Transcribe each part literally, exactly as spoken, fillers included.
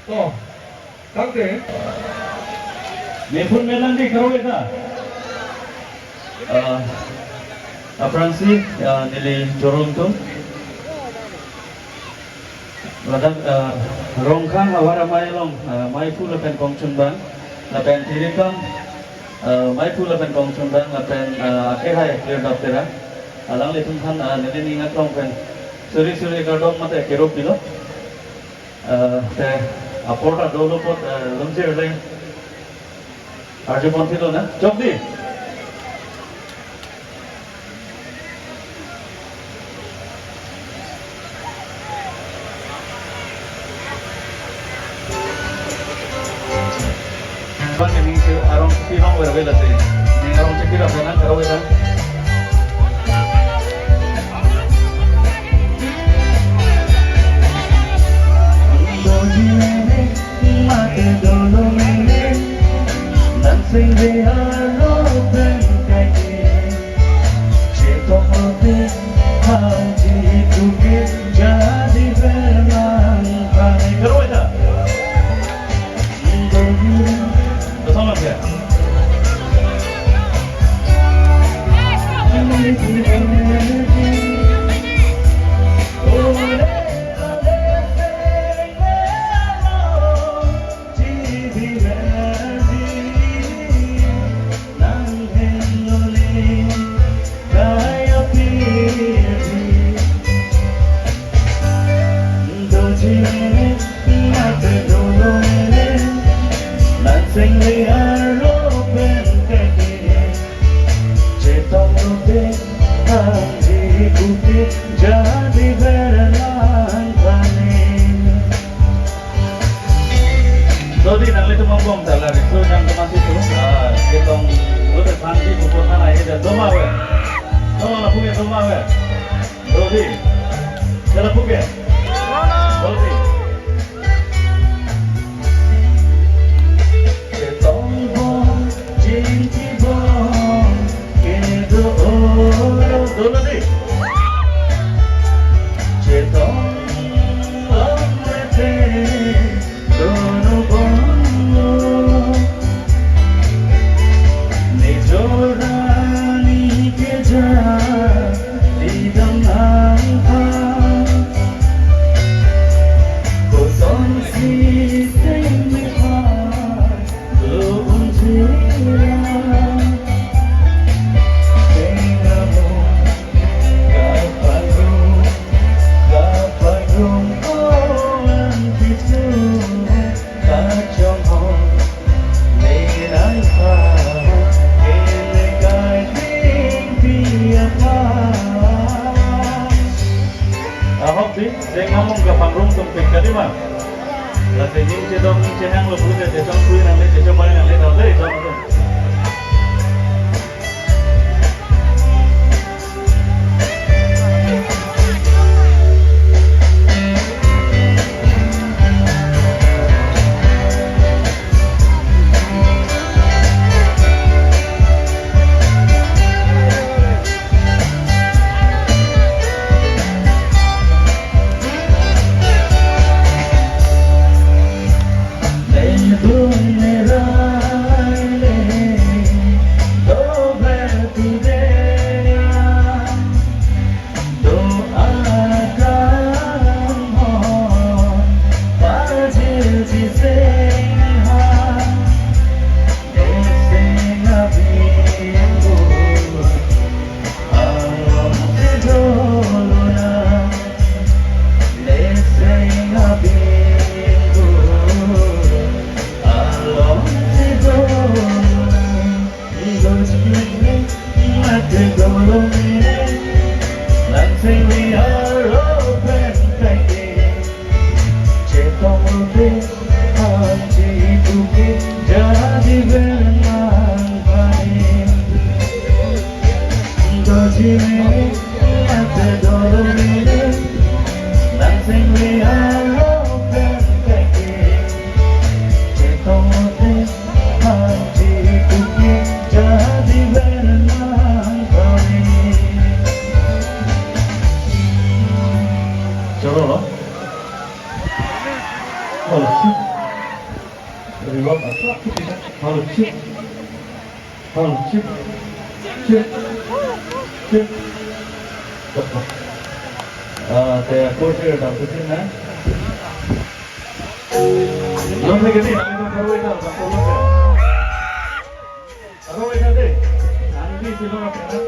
Oh, tangte. Nephun menang di karo eta. Ah, aphrangsi, ah, neli choro tum. Ladak, ah, Rongkhang ahavar amei along, ah, meiphu lapen kongchunbang, lapen Tirikam, ah, meiphu lapen kongchunbang, lapen, ah, akehai Klirdap Terang. Alanglitum aphan, ah, neli ning aklong pen suri suri kardom mate kerop pilo. Ah, te apor ta dolo apot, ah, longsi le arjupon pilo na. Chok di. Bang ini ke arong si long wer wer lasi. Ini arong cekir apa nang karo wer. Karo wer ta? Bersama dia. Dodi, nanglitum angbong ta la riso jang teman situ. Ah, ketong udah santi buku sana ya, dan doma we. Doma la punya doma we. Dodi. Jala puke. Dodi. Ketong bom, jingki bom, kedo oro. Dodi. Ketong bom mete, dono bom. Nejor arni keja, didam nangpa. Kosonsi seng mepha, lo unjira. Seng amo, kapagrum, kapagrum, oh, an pitu. Kachong ho, menang pa, kene kai ting pi apa. Ahok si, seng among kapangrum tum pik kadima. Lasi ning chedong ning chehang lo pute, chechong pui nang le, chechong bai nang le, dong le, dong le. Choro lo. Oh, Halo, chip. Halo, chip. Chip. Chip. Ah, te ako sir dam tu sir na. Lo lagi ni, kami tu baru itu, baru itu. Aro ina de, nangli silo na pena.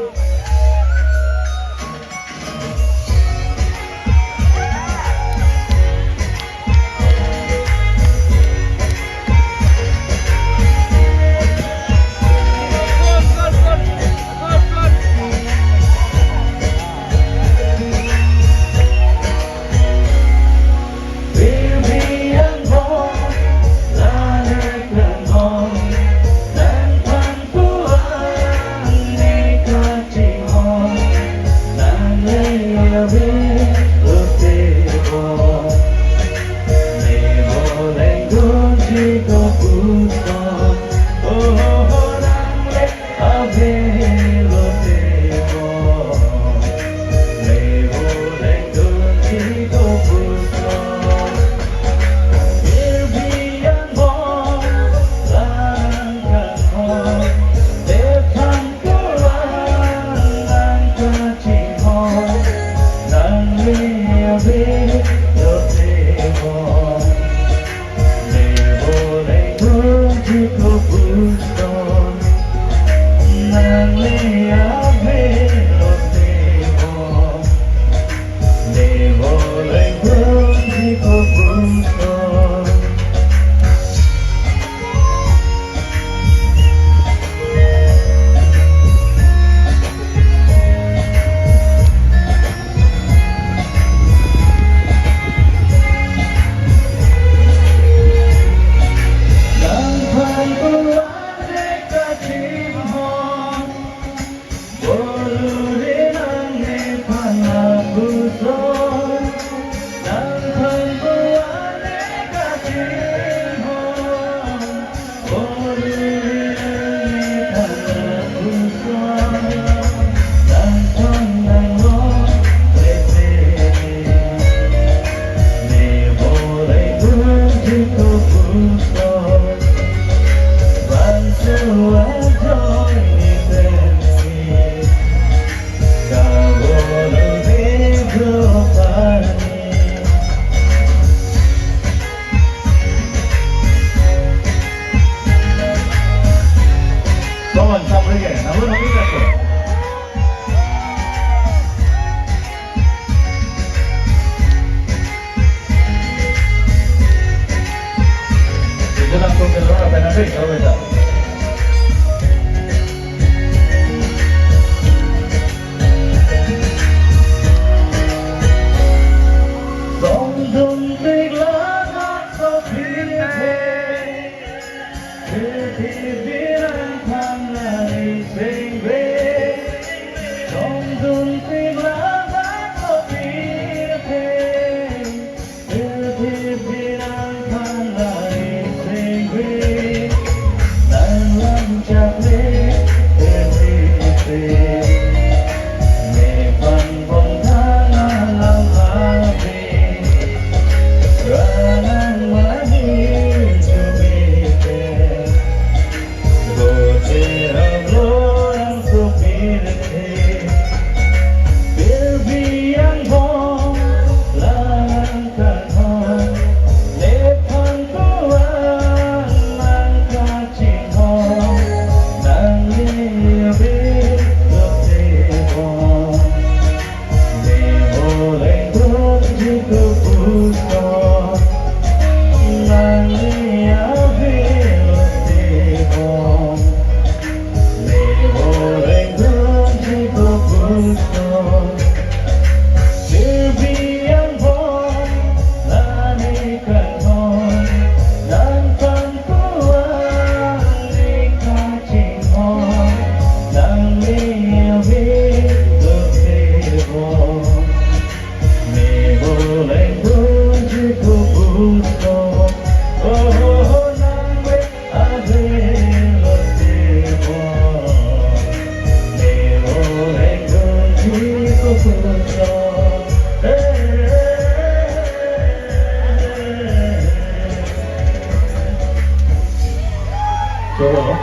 Hello.